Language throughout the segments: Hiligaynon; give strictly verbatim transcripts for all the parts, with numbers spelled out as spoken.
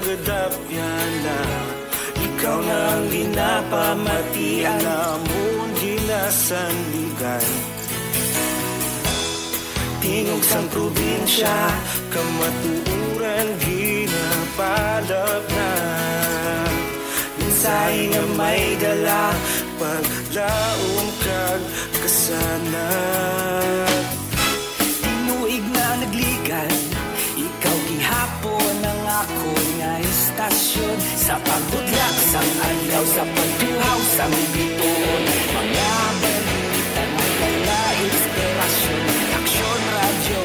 kadapyan na. Ikaw na ang ginapamatian, amon ginasandigan. Tingog sang probinsya, kamatuoran ginapalapnag. Mensahe nga may dala, paglaom kag kasanag. Tinuig na nagligan, ikaw gihapon ang akon nga istasyon. Sa pagbutlak sang adlaw, sa pagtuhaw sang bituon, mga balita nga dala inspirasyon. Aksyon Radyo,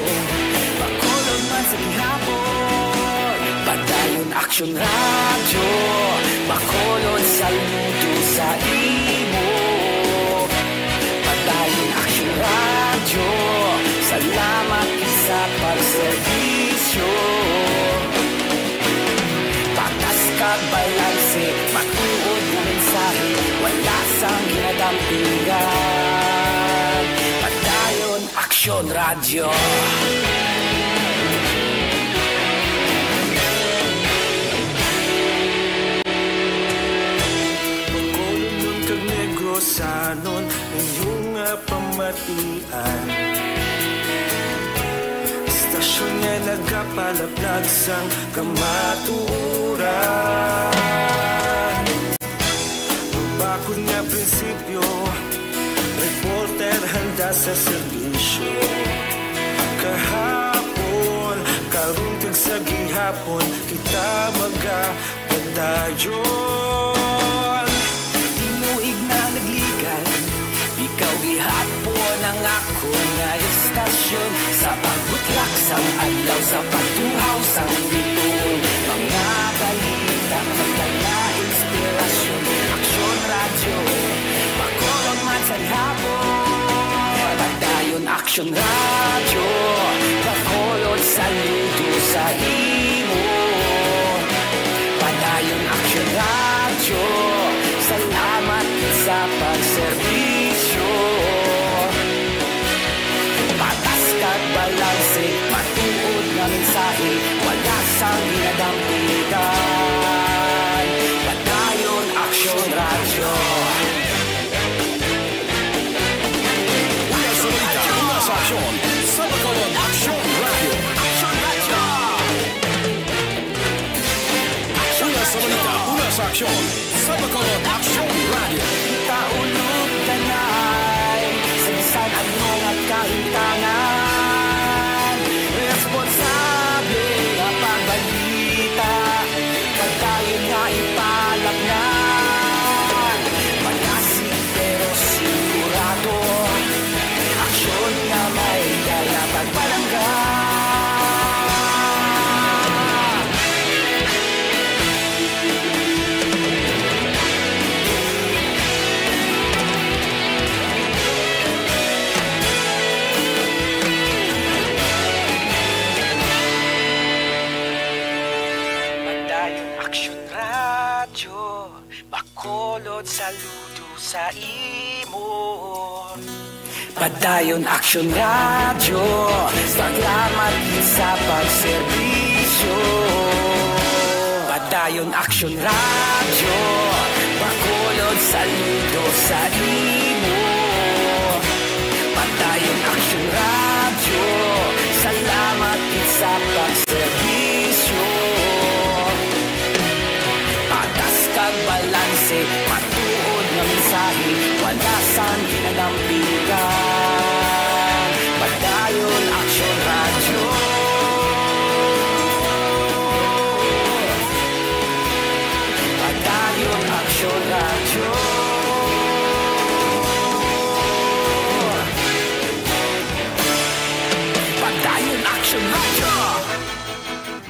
Bacolod man sa gihapon. Padayon Aksyon Radyo, Bacolod, saludo sa imo. Padayon Aksyon Radyo, salamat sa pagserbisyo. Patas kag balanse, matuod nga mensahe, wala sang ginadampigan. Padayon Aksyon Radyo. Bacolodnon kag Negrosanon, inyo nga pamatian. Istasyon nga nagapalaplag sang kamatuoran. Bakod nga prinsipyo, reporter handa sa serbisyo. Kahapon, karon kag sa gihapon, kita magapadayon. Tinuig na nagligan, ikaw gihapon ang akon nga istasyon. Sa pagbutlak sang adlaw, sa pagtuhaw sang bituon, mga balita nga magdala inspirasyon. Aksyon Radyo, Bacolod man sa gihapon. Padayon Aksyon Radyo, Bacolod, saludo sa imo. Padayon Aksyon Radyo, salamat sa pagserbisyo. Patas kag balanse, matuod nga mensahe, wala sang ginadampigan. Padayon Aksyon Radyo. Una sa balita, una sa aksyon, sa Bacolod Aksyon Radyo. Aksyon Radyo! Una sa balita, una sa aksyon, sa Bacolod Aksyon Radyo. Kita ulog kanay, sa bisan ano nga kahimtangan, responsable nga pagbalita, pagdayon nga ipalapngan. Malasig pero sigurado, aksyon nga may dala pagpalangga. Padayon Aksyon Radyo, Bacolod, saludo sa imo. Padayon Aksyon Radyo, salamat sa pagserbisyo. Padayon Aksyon Radyo, Bacolod, saludo sa imo. Padayon Aksyon Radyo, salamat sa pagserbisyo. Patas kag balanse, matuod nga mensahe, wala sang ginadampigan. Padayon Aksyon Radyo. Padayon Aksyon Radyo. Padayon Aksyon Radyo.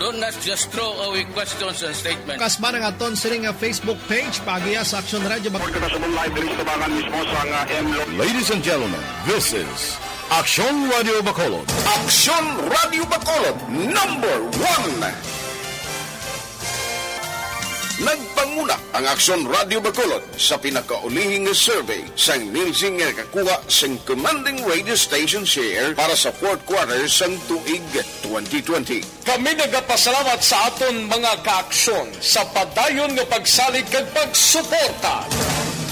Do not just throw away questions and statements. Kasba nga aton sini nga Facebook page, paagiha sa Aksyon Radyo Bacolod. Report kita sa live diri sa tabangan mismo sa nga M Lo- Ladies and gentlemen, this is Aksyon Radyo Bacolod. Aksyon Radyo Bacolod, number one. Nagpanguna ang Aksyon Radio Bacolod sa pinakaulihi nga survey sang Nielsen nga nakakuha sing commanding radio station share para sa fourth quarter sang tuig twenty twenty. Kami nagapasalamat sa aton mga kaaksyon sa padayon nga pagsalig kag pagsuporta.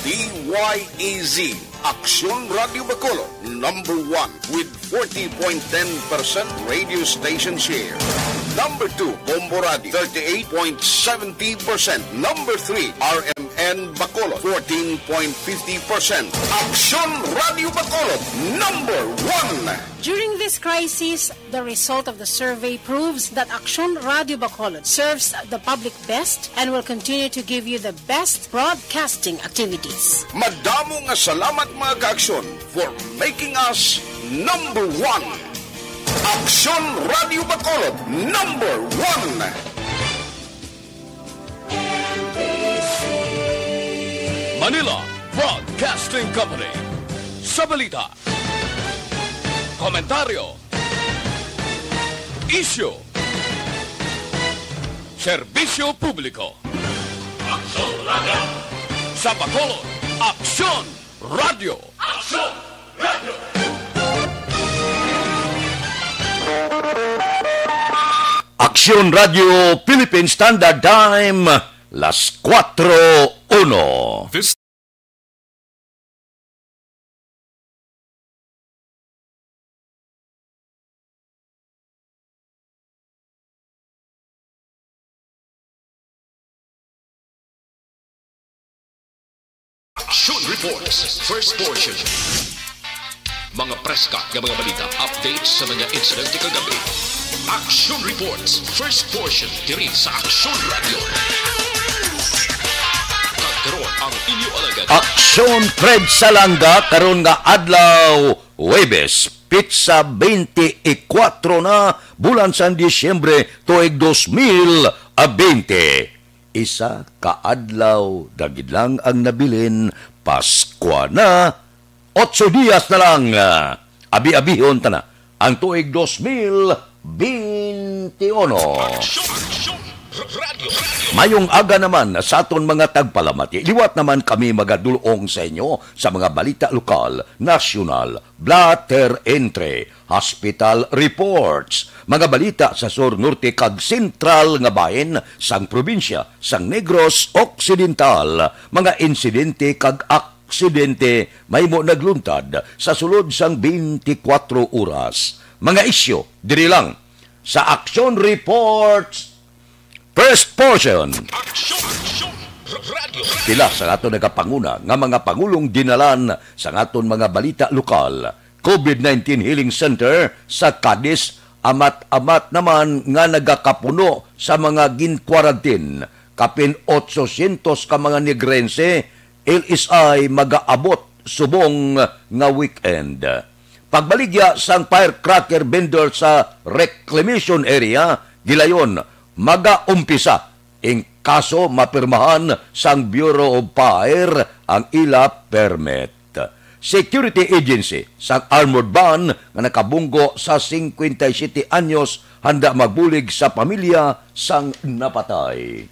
D Y E Z, Aksyon Radio Bacolod, number one with forty point ten percent radio station share. Number two, Bombo Radio, thirty-eight point seventy percent. Number three, R M N Bacolod, fourteen point fifty percent. Aksyon Radio Bacolod, number one. During this crisis, the result of the survey proves that Aksyon Radio Bacolod serves the public best and will continue to give you the best broadcasting activities. Madamo nga salamat, mga kaaksyon, for making us number one. Aksyon Radio Bacolod, number one. Manila Broadcasting Company. Sa balita, komentaryo, isyu, serbisyo publiko. Aksyon Radio. Sa Bacolod, Aksyon Radio. Aksyon Radio. Aksyon Radio Philippine Standard Time, las cuatro uno. This Action Reports, first portion. Mga preska nga mga balita, updates sa mga insidente kagabi. Action Reports, first portion, diri sa Action Radio. Kag karon ang inyo alagad. Action Fred Salanga, karon nga adlaw, Huwebes, petsa twenty-four na, bulan sang Disyembre, tuig dos mil a bente. Isa ka adlaw na gid lang ang nabilin, Paskwa na. Otso dias na lang, ah, abi-abihon ta na ang tuig dos mil bente uno. Aksyon, aksyon, radyo, radyo. Mayong aga naman sa aton mga tagpalamati. Liwat naman kami magadul-ong sa inyo sa mga balita lokal, nasyonal, blotter entry, hospital reports, mga balita sa sur, norte, kag sentral nga bahin sang probinsya sang Negros Occidental, mga insidente kag aksidente mahimo nagluntad sa sulod sang twenty-four oras. Mga isyu diri lang sa Action Reports First Portion. Action, action, radyo. Pila sa aton nagapanguna nga mga pangulong dinalan sa aton mga balita lokal. COVID nineteen Healing Center sa Cadiz, amat-amat naman nga nagakapuno sa mga gin-quarantine. Kapin otsosyentos ka mga Negrense, L S I, magaabot subong nga weekend. Pagbaligya sang firecracker vendor sa reclamation area, gilayon, magaumpisa ing kaso mapirmahan sang Bureau of Fire ang ila permit. Security agency sang armored van nga nakabunggo sa cincuenta y siete anyos handa magbulig sa pamilya sang napatay.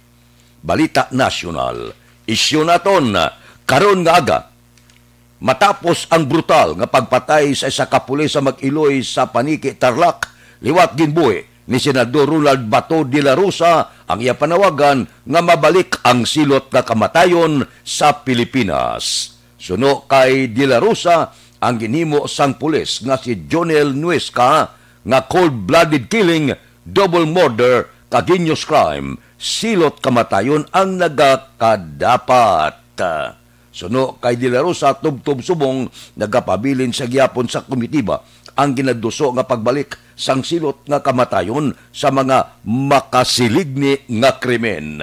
Balita nasyonal. Isyu naton karon nga aga. Matapos ang brutal nga pagpatay sa isa ka pulis sa Mag-Iloy sa Paniqui, Tarlac, liwat ginbuhi ni Senador Ronald Bato de la Rosa ang iya panawagan nga mabalik ang silot nga kamatayon sa Pilipinas. Suno kay de la Rosa, ang ginhimo sang pulis nga si Jonel Nuesca nga cold-blooded killing, double murder, kag heinous crime, silot kamatayon ang nagakadapat. Suno kay De La Rosa, tubtob subong nagapabilin sa gihapon sa komitiba ang ginaduso nga pagbalik sang silot nga kamatayon sa mga makasiligni nga krimen.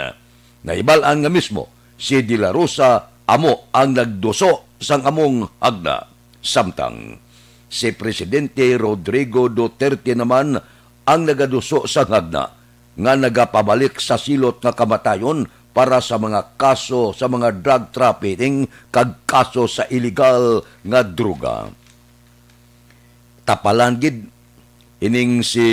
Nahibal-an nga mismo si De La Rosa amo ang nagduso sang among hagna. Samtang si Presidente Rodrigo Duterte naman ang nagaduso sang hagna nga nagapabalik sa silot nga kamatayon para sa mga kaso sa mga drug trafficking kag kaso sa iligal nga droga. Tapalan gid ining si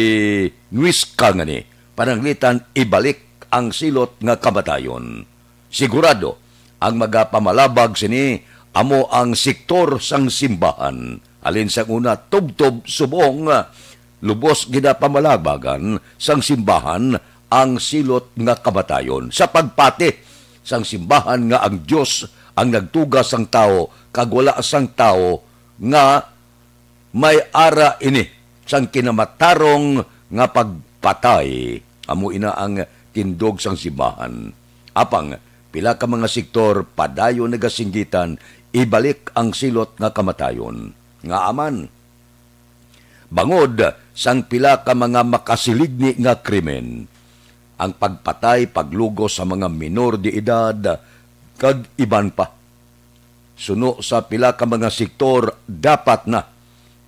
Nuisca ngani, pananglitan ibalik ang silot nga kamatayon. Sigurado, ang magapamalabag sini amo ang sektor sang simbahan. Halin sang una, tubtob subong, lubos ginapamalabagan sang simbahan ang silot nga kamatayon. Sa pagpati sang simbahan nga ang Dios ang nagtuga sang tawo, kag wala sang tawo nga may ara ini sang kinamatarong nga pagpatay. Amo ina ang tindog sang simbahan. Apang pila ka mga sektor padayon nagasinggitan ibalik ang silot nga kamatayon. Ngaa man, bangod sang pila ka mga makasiligni nga krimen, ang pagpatay, paglugos sa mga minor de edad, kag iban pa. Suno sa pila ka mga sektor, dapat na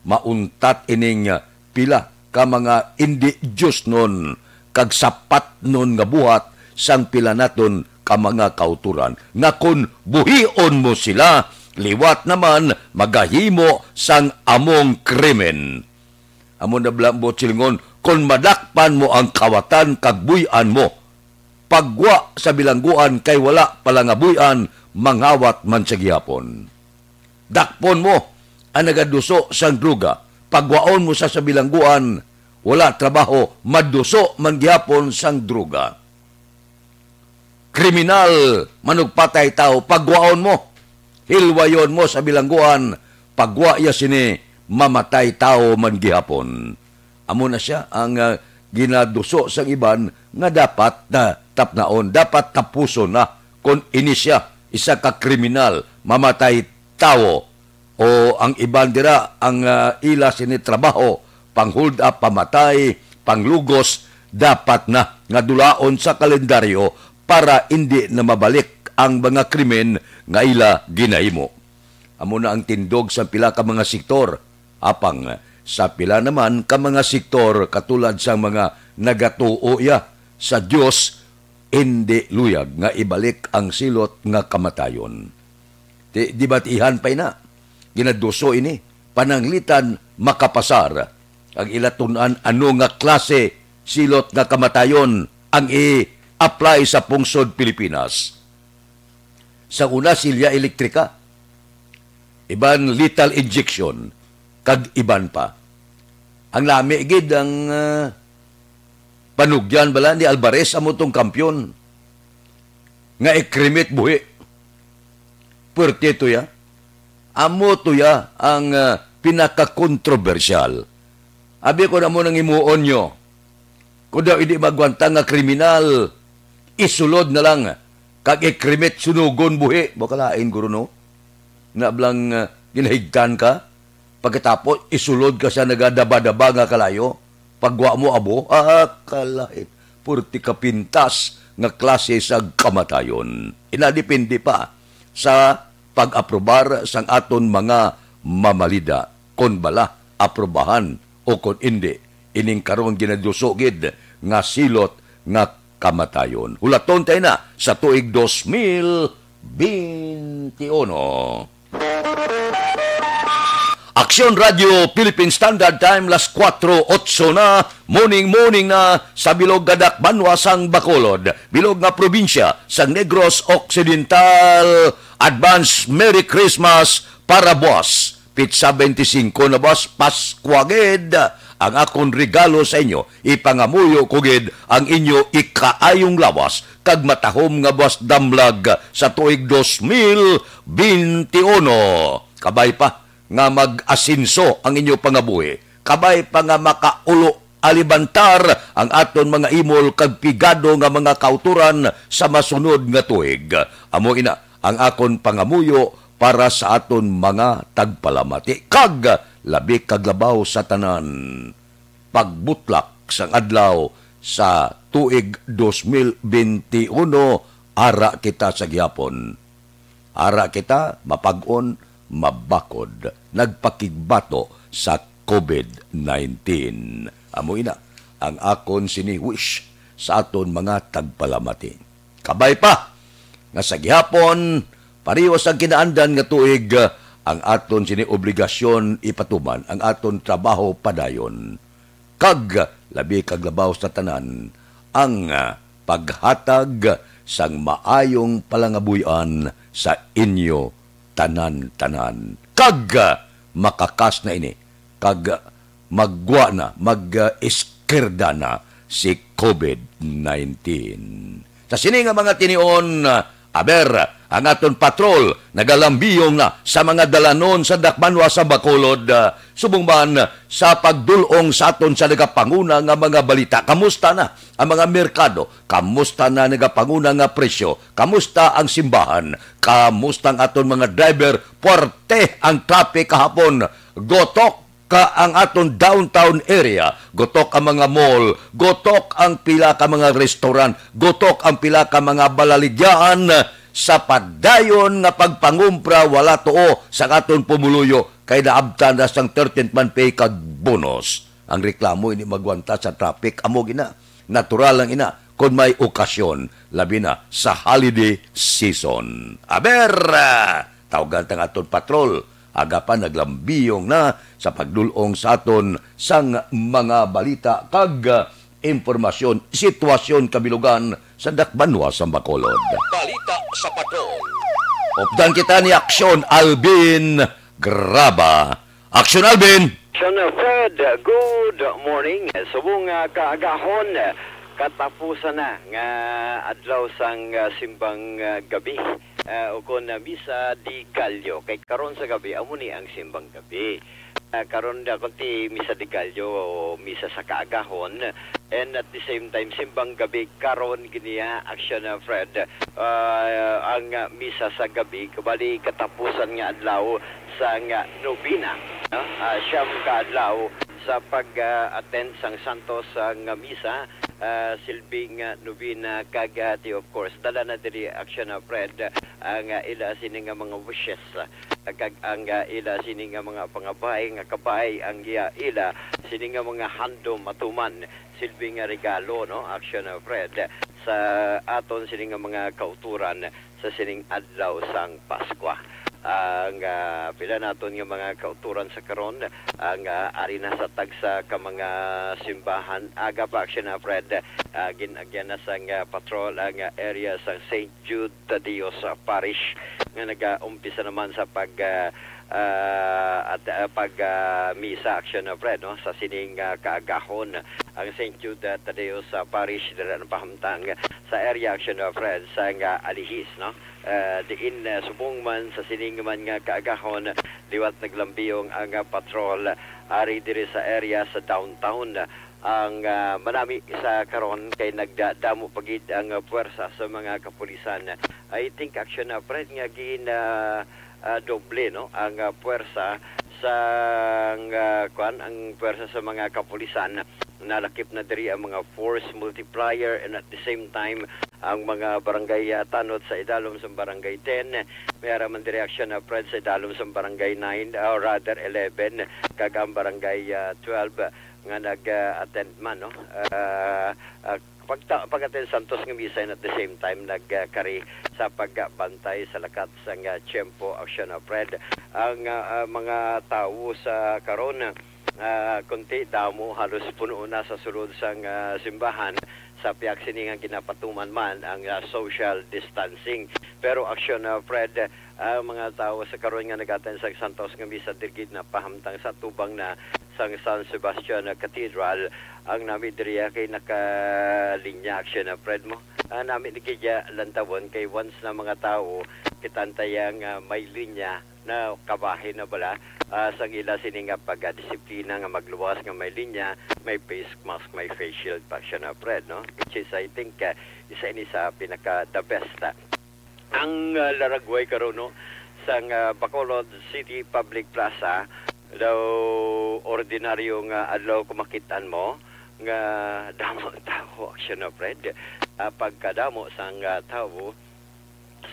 mauntat ining pila ka mga indi diosnon kag sapatnon nga buhat sang pila naton ka mga kautoran, nga kon buhion mo sila, liwat naman magahimo sang among krimen. Amo na bala ang buot silingon, kon madakpan mo ang kawatan kag buy-an mo, pagwa sa bilangguan, kay wala pa lang nga buy-an, mangawat man sa gihapon. Dakpon mo ang nagaduso sang droga, pagwaon mo sa sa bilangguan, wala trabaho, maduso man gihapon sang droga. Kriminal, manugpatay tawo, pagwaon mo, hilwayon mo sa bilangguan, pagwa iya sini, mamatay tawo man gihapon. Amo na sia ang, ah, ginaduso sang iban nga dapat na tapnaon, dapat tapuson na. Kon ini sia isa ka kriminal, mamatay tawo, o ang iban dira ang, ah, ila sini trabaho, pang-hold up, pamatay, panglugos, dapat na nga dulaon sa kalendaryo para indi na mabalik ang mga krimen nga ila ginahimo. Amo na ang tindog sa pila ka mga sektor. Apang sa pila naman ka mga sektor, katulad sang mga nagatuo iya sa Dios, indi luyag nga ibalik ang silot nga kamatayon. Ti-, dibatihan pa ina. Ginaduso ini, pananglitan makapasar. Ang ila tun-an ano nga klase silot nga kamatayon ang i-apply sa pungsod Pilipinas. Sa una, silya elektrika, iban lethal injection, kag iban pa. Ang lami gid ang, ah, panugyan bala ni Alvarez, amo tong kampiyon nga i-cremate buhi. Puwerte to ya. Amo to ya ang, ah, pinakakontrobersyal. Abi ko na mo nang himuon nyo. Kung daw hindi magwanta nga kriminal, isulod na lang. Kag i-cremate, sunugon buhi. Baka lain, guro, no? Na blang, ah, ginahigtan ka? Pagkatapos, isulod ka sa nagadaba-daba nga kalayo. Pagwa mo abo, ah, kalain. Purti ka pintas nga klase sa kamatayon. Ina, depende pa sa pag-aprobar sang aton mga mamalida, kon bala aprobahan o kon indi ining karon ginaduso gid nga silot nga kamatayon. Hulaton tayo na sa tuig dos mil benti uno. Aksyon Radio Philippine Standard Time, las kuwatro otso na, morning, morning na sa bilog nga dakbanwa sang Bacolod, bilog nga probinsya sang Negros Occidental. Advance Merry Christmas para buwas. Pitsa benti singko na buwas, Paskwa gid. Ang akon regalo sa inyo, ipangamuyo ko gid ang inyo ikaayong lawas kag matahom nga buwas damlag sa tuig dos mil benti uno. Kabay pa nga mag-asenso ang inyo pangabuhi, kabay pa nga makaulo alibantar ang aton mga imol kag pigado nga mga kautoran sa masunod nga tuig. Amo ina ang akon pangamuyo para sa aton mga tagpalamati, kag labi kag labaw sa tanan, pagbutlak sang adlaw sa tuig dos mil benti uno, ara kita sa gihapon. Ara kita mapag-on, mabakod, nagpakigbato sa COVID nineteen. Amo ina ang akon sini wish sa aton mga tagpalamati. Kabay pa nga sa gihapon, pareho sa ginaandan nga tuig, ang aton sini obligasyon ipatuman, ang aton trabaho padayon, kag labi kag labaw sa tanan, ang, ah, paghatag sang maayong palangabuy-an sa inyo tanan-tanan. Kag makakas na ini, kag maggwa na, mag-iskirda na si covid nineteen. Sa sini nga mga tinion, aber, ang aton patrol nagalambiyong na sa mga dalanon sa dakbanwa sa Bacolod, ah, subong man sa pagdul-ong sa aton sa nagapanguna nga mga balita. Kamusta na ang mga merkado? Kamusta na nagapanguna nga presyo? Kamusta ang simbahan? Kamusta ang aton mga driver? Puwerte ang traffic kahapon. Gotok ka ang aton downtown area, gotok ang mga mall, gotok ang pila ka mga restaurant, gotok ang pila ka mga balaligyaan sa padayon nga pagpangumpra, wala tuo sa aton pumuluyo kay naabtan na sang thirteenth month pay kag bonus. Ang reklamo, hindi magwanta sa traffic, amo gina. Natural lang ina kon may okasyon, labi na sa holiday season. Aber, ah, tawgan ta nga aton patrol. Aga pa naglambiyong na sa pagdul-ong sa aton sang mga balita kag, ah, impormasyon, sitwasyon kabilugan sa dakbanwa sa Bacolod. Balita sa patrol. Updan kita ni Aksyon Alvin Graba. Aksyon Alvin! Aksyon Fred, good morning. Subong nga kaagahon, katapusan na nga adlaw sang, ah, simbang, ah, gabi, ah, ukon na Misa de Gallo. Kay karon sa gabi, amo ni ang simbang gabi. Ah, karon na kunti Misa de Gallo o Misa sa kaagahon. And at the same time, simbang gabi karon giniya, Aksyon, ah, Fred. Ah, ang, ah, Misa sa gabi, kabali katapusan nga adlaw sang, ah, nobena, no? Ah, siyam ka adlaw sa pag, ah, attend sang santos, ah, nga misa, ah, silbing, ah, nobena, kag, ah, ti, of course, dala na diri, Aksyon, ah, Fred, ang, ah, ila sini nga mga wishes, ah, kag ang, ah, ila sini nga mga pangabay nga kabay ang, ah, ila sini nga mga handom matuman silbi nga regalo, no, Aksyon, ah, Fred, sa aton sini nga mga kauturan sa sining adlaw sang Paskwa. Ang, ah, pila naton nga mga kauturan sa karon, ang, ah, ari na sa tagsa ka mga simbahan, aga pa, Aksyon, ah, Fred, ah, gin-agyan na sang, ah, patrol ang, ah, area sa Saint Jude Tadeo sa parish nga nagaumpisa naman sa pag, ah, ah, at, ah, pag, ah, misa, Aksyon, ah, Fred, no, sa sining, ah, kaagahon. Ang Saint Jude, ah, Tadeo sa parish dira napahamtang sa area, Aksyon, ah, Fred, sa nga Alihis, no. Ah, diin, ah, subong man sa sining man nga kaagahon, liwat naglambiyong ang, ah, patrol ari diri sa area sa downtown. Ang, ah, manami sa karon kay nagdadamo pa gid ang, ah, puwersa sa mga kapulisan. I think, Aksyon, ah, Fred, nga gin, ah, ah, doble, no, ang, ah, puwersa sa, ah, kwan, ang puwersa sa mga kapulisan. Nalakip na diri ang mga force multiplier, and at the same time, ang mga barangay, ah, tanod sa idalom sa barangay ten, may ara man diri, Aksyon, ah, Fred, sa idalom sa barangay nine, ah, or rather eleven, kag ang barangay, ah, twelve, nga nag-attend man, no? Ah, ah, pagta-, pag-attend santos nga misa, and at the same time nagkari sa pagbantay sa lakat sang, ah, tiyempo, Aksyon, ah, Fred. Ang, ah, ah, mga tawo sa karon, ah, kunti damo, halos puno na sa sulod sang, ah, simbahan, sa pihak sini nga ginapatuman man ang, ah, social distancing. Pero, Aksyon, ah, Fred, ang mga tawo sa karon nga nag-attend sa santos nga misa diri gid napahamtang sa tubang na sang San Sebastian Cathedral, ang nami diriya kay nakalinya, Aksyon, ah, Fred, mo. Ah, nami ni kaya lantawon kay once na mga tawo, kitantaya nga may linya na kabahin na bala, ah, sang ila sini nga pagdisiplina nga magluwas nga may linya, may face mask, may face shield pa, Aksyon, ah, Fred, no? Which is, I think, ah, isa ini sa pinaka the best, ah. Ang, ah, laragway karon, no, sang, ah, Bacolod City Public Plaza, daw ordinaryo nga adlaw kung makit-an mo nga damo ang tawo, Aksyon, ah, Fred. Ah, pagkadamo sang, ah, tawo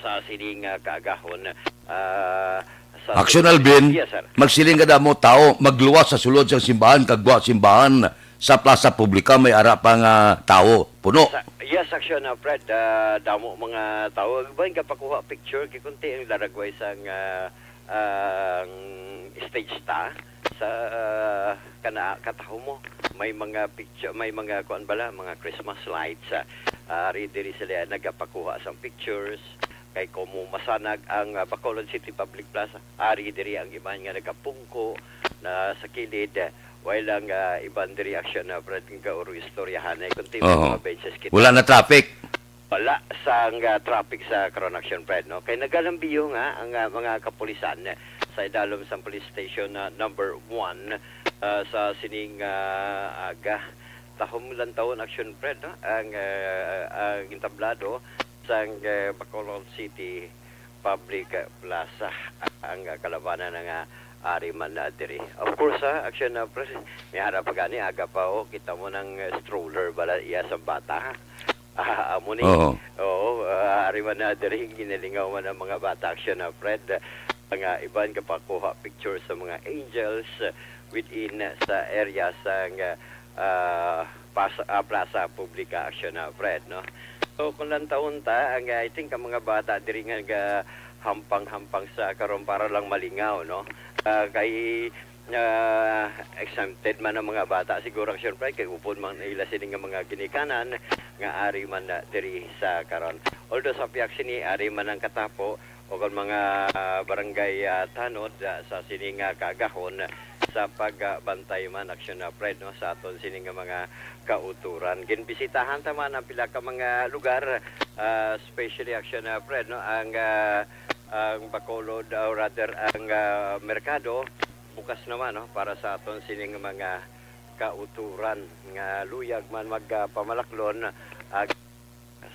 sa sining, ah, kaagahon, ah, sa Aksyon, Alvin, yes, sir. Magsiling ka damo tawo, magluwas sa sulod sang simbahan, kag gwa simbahan. Sa plaza publika may ara pa nga tawo, puno. Sa, yes, Aksyon, ah, Fred, ah, damo mga tawo. Bahin ka pakuha picture, kay kunti ang laragway sang, ah, ang stage ta sa, ah, kana, kataho mo. May mga picture, may mga kuan bala, mga Christmas lights, ah, ari diri sila nagapakuha sang pictures. Kay komo masanag ang, ah, Bacolod City Public Plaza, ari diri ang iban nga nagapungko na sa kilid, ah, while ang, ah, iban diri, Action, ah, Fred, nga uro istoryahan ay kung Oho. Mga benches kita. Wala na traffic. Wala sang, ah, traffic sa karon, Action Fred, no? Kay nagalambiyo nga ang, ah, mga kapulisan sa idalom sang police station na number one, ah, sa sining, ah, aga. Tahom lantawon, Action Fred, no? Ang, ah, ang entablado sang, ah, Bacolod City Public Plaza ang, ah, kalabanan nga ari man na diri. Of course, ha, Action, ah, Fred, may harap pa gani, aga pa, oh, kita mo ng, ah, stroller bala iya sa bata. Ah, amo ni. Oo. Oo, ah, ari man na diri, ginalingaw man ang mga bata, Action, ah, Fred. Ang, ah, iban kapakuha picture sa mga angels, ah, within, ah, sa area sa, ah, ah, pas-, ah, Plaza Publica, Action, ah, Fred, no? So, kung lantawon ta, ang, ah, I think ang mga bata diri nga ga-, hampang-hampang sa karon para lang malingaw, no? Ah, kay, ah, exempted man ang mga bata, siguro, Action Fred, kay upod man nila sini nga mga ginikanan nga ari man na diri sa karon. Although sa piyak sini, ari man ang katapo, o kon mga, ah, barangay, ah, tanod, ah, sa sini nga kaagahon sa pagbantay man, Action, ah, Fred, no, sa aton sini nga mga kauturan. Ginbisitahan ta man ang pila ka mga lugar, ah, especially, Action, ah, Fred, no, ang, ah, ang Bacolod, ah, or rather, ang, ah, merkado, bukas naman, no, para sa aton sini nga mga kauturan nga luyag man magpamalaklon, ah,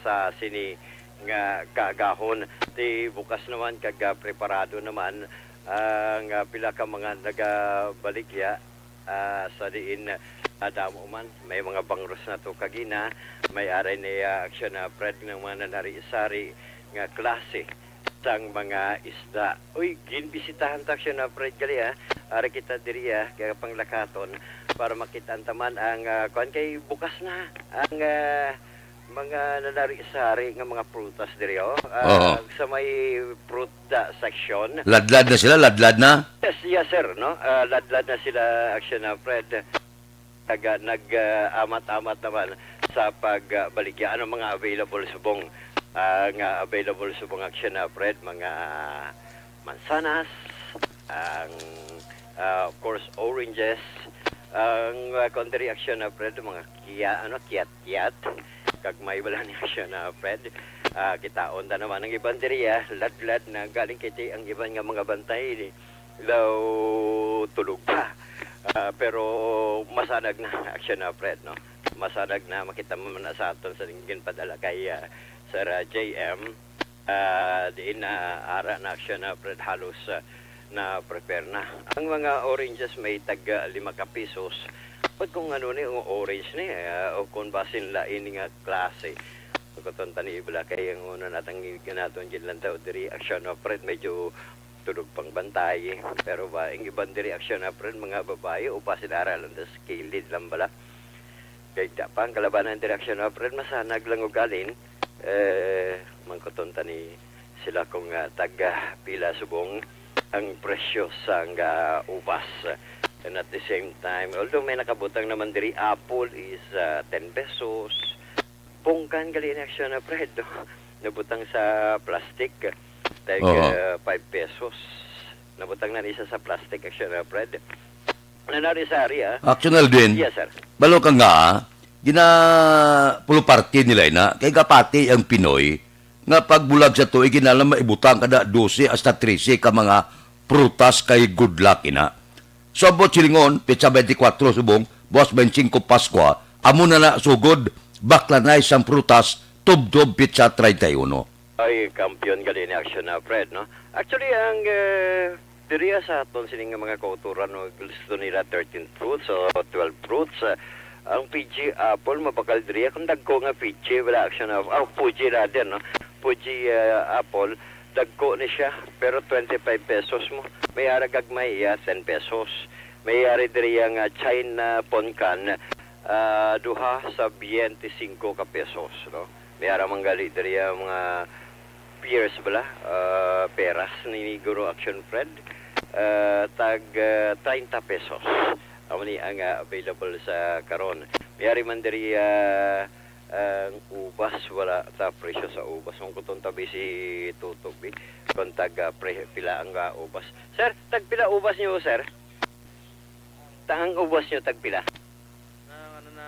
sa sini nga kaagahon. Ti bukas naman kag, ah, preparado naman ang, ah, pila ka mga nagabaligya, ah, sa diin, ah, damo man. May mga bangros na to kagina, may aray ni, ah, Action, ah, Fred, ng mga nanari-sari nga klase sang mga isda. Uy, ginbisitahan ta, Action, ah, Fred, gali, ah. Ari kita diri, ah, kaya panglakaton para makita ta man ang, ah, kuwan kay bukas na ang, ah, mga nanari-sari nga mga prutas diri, oh. Ah, Oo. Sa may fruit, ah, section. Ladlad na sila, ladlad na? Yes, yes, sir, no? Ah, ladlad na sila, Action, ah, Fred. Taga nag, ah, amat-amat naman sa pagbaligya. Ano mga available subong, ah, nga available subong, Action, ah, Fred? Mga mansanas, ang, ah, of course, oranges, ang, ah, kuwan diri, Action, ah, Fred, mga kiya-, ano, kiyat-kiyat, kag may wala ni, Action, ah, Fred. Ah, kitaon ta naman ang iban diri, ah, ladlad na galing kay ti ang iban nga mga bantay ni daw tulog pa. Ah, pero masanag na, Action, ah, Fred, no? Masanag na, makita mo man na sa aton sa ginpadala kay, ah, Sir, ah, J M. Ah, diin na ara na, Action, ah, Fred, halos, ah, na prepare na. Ang mga oranges may tag, ah, lima ka pesos. Pag kung ano ni, ang orange ni, ah, o kung basin lain nga klase. Pagkuton ta ni Ibla, kay ang una natang ganaton gid lang daw diri, Action, ah, Fred, medyo tulog pang bantay. Pero ba, ang iban diri, Action, ah, Fred, mga babae, o basin ara lang sa kilid lang bala. Kay da pa ang kalabanan diri, Action, ah, Fred, masanag lang og alin. Eh, mangkuton ta ni sila kung, ah, taga pila subong ang presyo sang, ah, ubas. And at the same time, although may nakabutang naman diri, apple is, ah, ten pesos. Pungkan gali ni, Action, ah, Fred, no? Nabutang sa plastic, tag, Oo. ah, five pesos. Nabutang na ni isa sa plastic, Action, ah, Fred. Nanari sa ari, ah. Action, Alvin. Yes, sir. Balo ka nga, ah, gina-, puluparte nila ina, kay gapati ang Pinoy, nga pagbulag sa tuig, kinahanglan maibutang kada dose hasta trese ka mga prutas kay good luck ina. So, abot silingon, petsa twenty-four subong, buwas twenty-five Paskwa, amo na na sugod, baklanay sang prutas, tubtob petsa treinta y uno. Ay, kampiyon gali ni, Action, ah, Fred, no? Actually, ang, eh, diriya sa aton sini nga mga kauturan, no, gusto nila thirteen fruits o twelve fruits, ah, ang Fiji apple, mabakal diriya kung dagko nga Fiji, wala, Action, ah, ah, Fuji rather, no? Fuji, ah, apple, dagko ni siya, pero twenty-five pesos mo. May ara gagmay iya, ten pesos. May ari diriya nga China ponkan, ah, duha sa twenty-five ka pesos, no? May ara man gali diriya mga pears bala, ah, peras ni guro, Action Fred, ah, tag, ah, treinta pesos. Amo ni ang, ah, available sa karon. May ari man diriya, ah, Ang ubas, wala ta presyo sa ubas. Ang kuton tabi si Tuto, bi. Kung tag, ah, pre-, pila ang, ah, ubas. Sir, tag pila ubas niyo, sir? Tahang ubas niyo, tag pila? Ang ano na,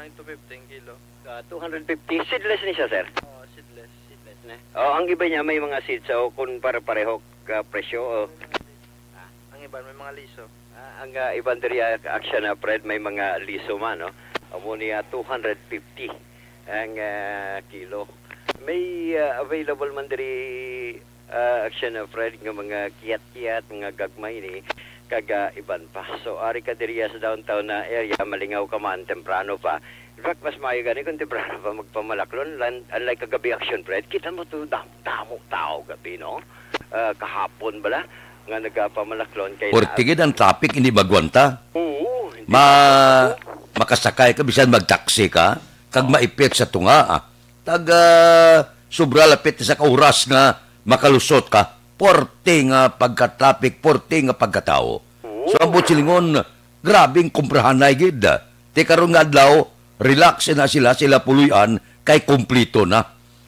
yung two fifty ang kilo. Ah, two hundred fifty. Seedless ni siya, sir? Oo, seedless. Seedless na. Oh, ang iba niya may mga seeds, so kung para pareho ka presyo, oh. Ah, ang iba may mga liso. Ah, ang, ah, iban diri, ah, Action, ah, Fred, may mga liso man, no? Amo ni, ah, two hundred fifty ang, ah, kilo. May, ah, available man diri, ah, Action, ah, Fred, nga mga kiyat-kiyat, mga gagmay ni, kag, ah, iban pa. So, ari ka diri, ah, sa downtown na area, malingaw ka man, temprano pa. In fact, mas maayo gani kung temprano pa magpamalaklon, lan-, unlike kagabi, Action, Fred, kita mo to, dam-, damo tao gabi, no? Ah, kahapon bala nga nagapamalaklon kay Purti gid ang traffic, hindi magwanta. Oo, hindi Ma-, magwanta. Makasakay ka, bisan magtaksi ka, kag Oo. maipit sa tunga, ah. Tag, ah, sobra lapit sa ka oras nga makalusot ka, purti nga pagka-traffic, purti nga pagkatawo. Oo. So, ang silingon, grabing kumprahanay gid. Ti karon nga adlaw, relax na sila, sila puloy-an, kay kumplito na.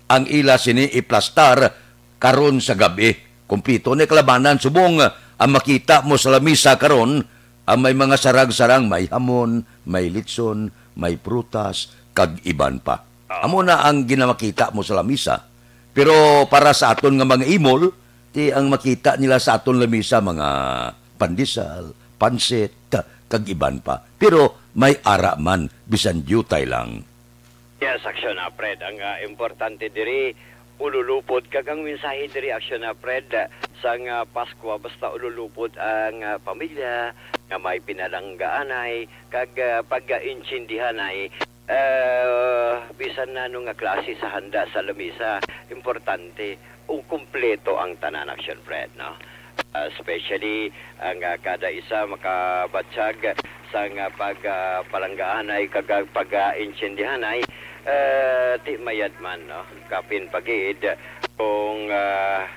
Ang ila sini iplastar karon sa gab-i. Kumpleto na kalabanan subong ang makita mo sa lamisa karon, ang may mga sarang-sarang, may hamon, may litson, may prutas, kag iban pa. Ah. Amo na ang ginamakita mo sa lamisa. Pero para sa aton nga mga imol, ti ang makita nila sa aton lamisa, mga pandesal, pansit, kag iban pa. Pero may ara man, bisan diutay lang. Yes, Action, ah, Fred. Ang, ah, importante diri, ululupod kag ang mensahe diri, Action, ah, Fred, ah, sang, ah, Paskwa, basta ululupod ang, ah, pamilya nga may pinalanggaanay kag, ah, pag-intindihanay. Ah, bisan na ano nga klase sa handa sa lamisa, importante o kumpleto ang tanan, Action, Fred, no? Ah, especially ang, ah, kada isa makabatyag sang, ah, pag, ah, palanggaanay kag, ah, pag, ah, intindihanay, ah, ti mayad man, no? Kapin pa gid kung, ah,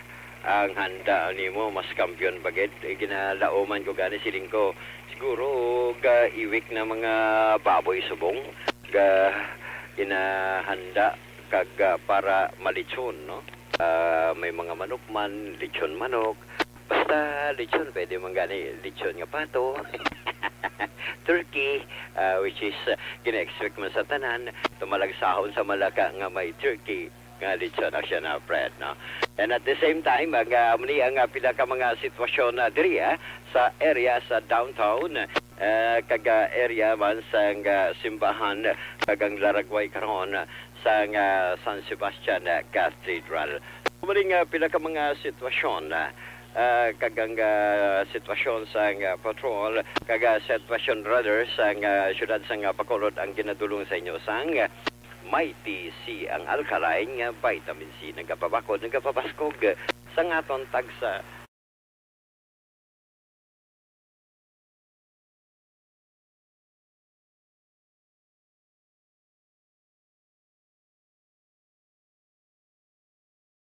ang handa nimo mas kampiyon pa gid. Eh, ginalauman ko gani, siling ko, siguro ga iwik na mga baboy subong ga ginahanda kag, ah, para malitsyon, no? Ah, may mga manok man, lechon manok. Basta lechon, pwede man gani lechon nga pato. Turkey, ah, which is, ah, gina-expect man sa tanan, tumalagsahon sa Malacca nga may turkey nga lechon, Action, ah, Fred, no? And at the same time, ang, ah, muni ang, ah, pila ka mga sitwasyon, ah, diri, ah, sa area sa downtown, ah, kag, ah, area man sang, ah, simbahan, kag ang laragway karon, sang, ah, San Sebastian, ah, Cathedral. Umaling, ah, pila ka mga sitwasyon, ah, ah, kag ang, ah, sitwasyon sang, ah, patrol kag, ah, sitwasyon radar sang, ah, siyudad sang, ah, Bacolod ang ginadulong sa inyo sang, ah, Mighty C, ang alkaline nga vitamin C, nagapabakod, nagapabaskog sang aton tagsa.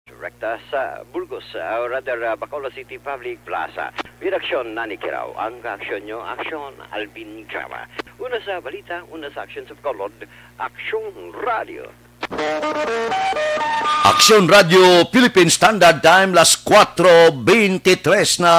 Direkta sa Burgos, ah, or rather, ah, Bacolod City Public Plaza. Redaksyon, Nani Kirao. Ang kaaksyon nyo, aksyon, Alvin Drama. Una sa balita, una sa aksyon sa Bacolod, Aksyon Radio. Aksyon Radio Philippine Standard Time, las kuwatro beintitres na.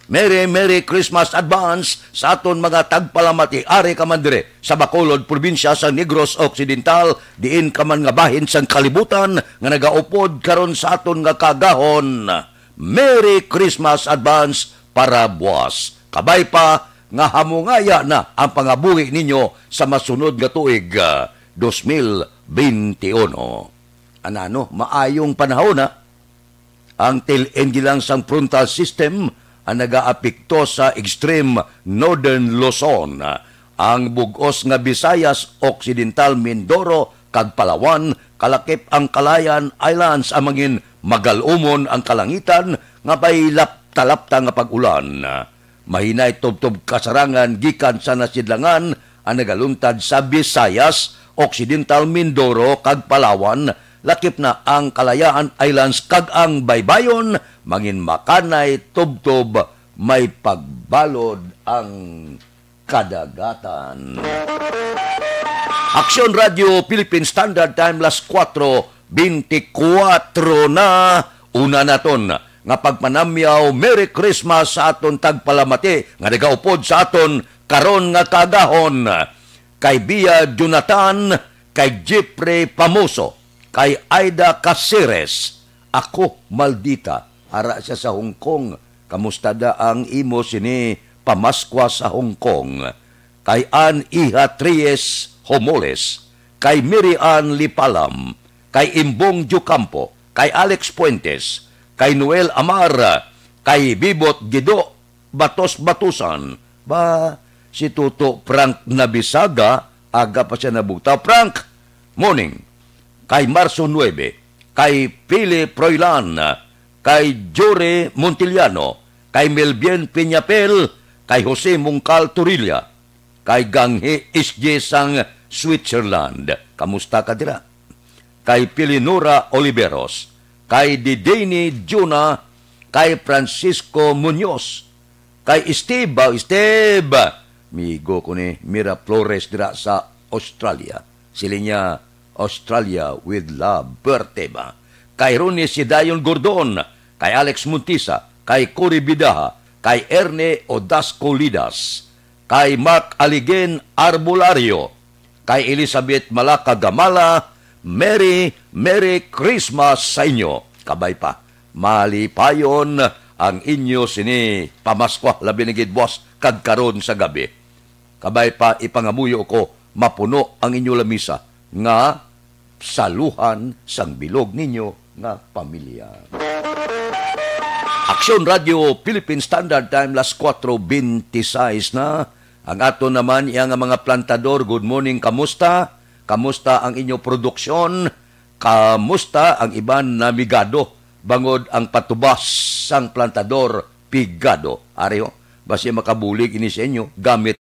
Merry, Merry Christmas advance sa aton mga tagpalamati. Ari ka man dire sa Bacolod, probinsya sa Negros Occidental, diin ka man nga bahin sang kalibutan nga nagaupod karon sa aton nga kaagahon. Merry Christmas advance para buwas. Kabay pa nga hamungaya na ang pangabuhi ninyo sa masunod nga tuig, ah, dos mil beintiuno. Anano, maayong panahon, ha? Ang til-, hindi lang sang frontal system ang nagaapekto sa extreme northern Luzon. Ang bug-os nga Visayas, Occidental Mindoro, kag Palawan, kalakip ang Kalayaan Islands, ang mangin magal-umon ang kalangitan nga may lapta-lapta nga pag-ulan. Mahinay tubtob kasarangan gikan sa nasidlangan ang nagaluntad sa Visayas, Occidental Mindoro, kag Palawan, lakip na ang Kalayaan Islands kag ang Baybayon, mangin makanay tubtob may pagbalod ang kadagatan. Aksyon Radio Philippine Standard Time, las kuwatro beintikwatro na. Una naton nga pagpanamyaw, Merry Christmas sa aton tagpalamati nga nagaupod sa aton karon nga kaagahon, kay Bia Jonathan, kay Jeffrey Pamoso, kay Aida Caceres. Ako, Maldita, ara siya sa Hong Kong. Kamusta da ang imo sini pamaskwa sa Hong Kong? Kay Ann Iha Tries Homoles, kay Mary Ann Lipalam, kay Imbong Diocampo, kay Alex Fuentes, kay Noel Amar, kay Bibot Gido, Batos-Batusan. Ba, si Toto Frank Nabisaga, aga pa siya nabugtaw. Frank, morning. Kay Marso nuebe, kay Philip Roylan, kay Jory Montiliano, kay Melvin Peñapel, kay Jose Mungcal Torilla, kay Ganghi S J sang Switzerland. Kamusta ka dira? Kay Pilinora Oliveros, kay Didini Juna, kay Francisco Muñoz, kay Steve, ba, Steve, migo ko ni Mira Flores dira sa Australia. Siling niya, "Australia with love, Berteva." Kay Ronnie Sidayon Gordon, kay Alex Montisa, kay Cory Bidaha, kay Erne Odasco Lidas, kay Mark Aligen Arbolario, kay Elizabeth Malaka Gamala, Merry, Merry Christmas sa inyo. Kabay pa, malipayon ang inyo sini pamaskwa, labi na gid buas kag karon sa gabi. Kabay pa, ipangamuyo ko, mapuno ang inyo lamisa nga saluhan sang bilog ninyo nga pamilya. Aksyon Radio Philippine Standard Time, las kuwatro beintiseis na. Ang aton naman iya nga mga plantador, good morning, kamusta? Kamusta ang inyo produksyon? Kamusta ang iban namigado? Bangod ang patubas sang plantador, pigado. Ari ho, basi makabulig ini sa inyo gamit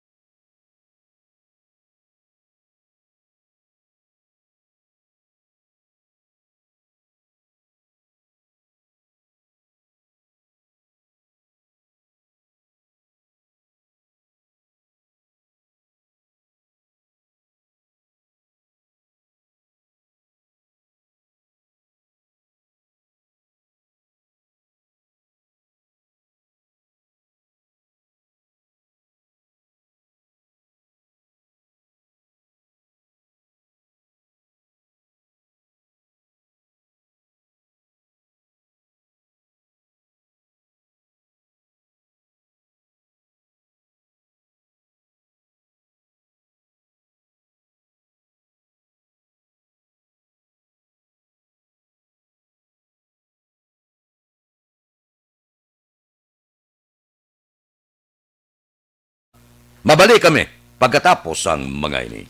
Mabalik kami pagkatapos sang mga ini.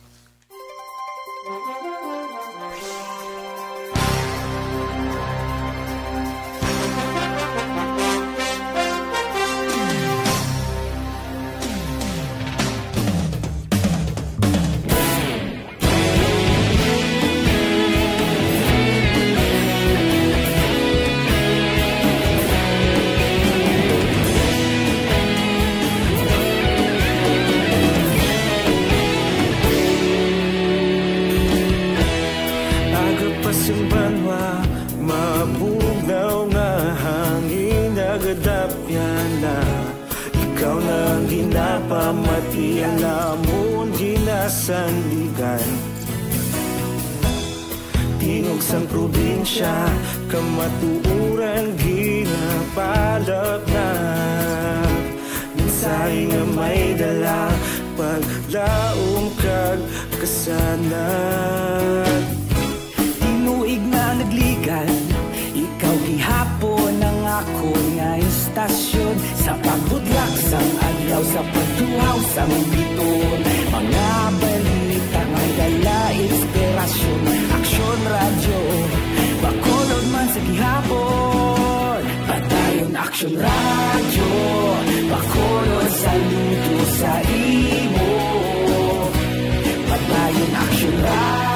Aga pa sing banwa, mabugnaw nga hangin, nagadapyan na. Ikaw na ang ginapamati, ang amon ginasandigan. Tingog sang probinsya, kamatuoran ginapalapnap. Mensahe nga may dala, paglaom kag kasanag. Tinuig na nagligan, ikaw gihapon ang akon nga istasyon. Sa pagbudlak sang adlaw, sa pagtuhaw sang biton, mga balita nga dala inspirasyon. Aksyon Radyo Bacolod man sa gihapon. Padayon Aksyon Radyo Bacolod, saludo sa imo. Padayon Aksyon Radyo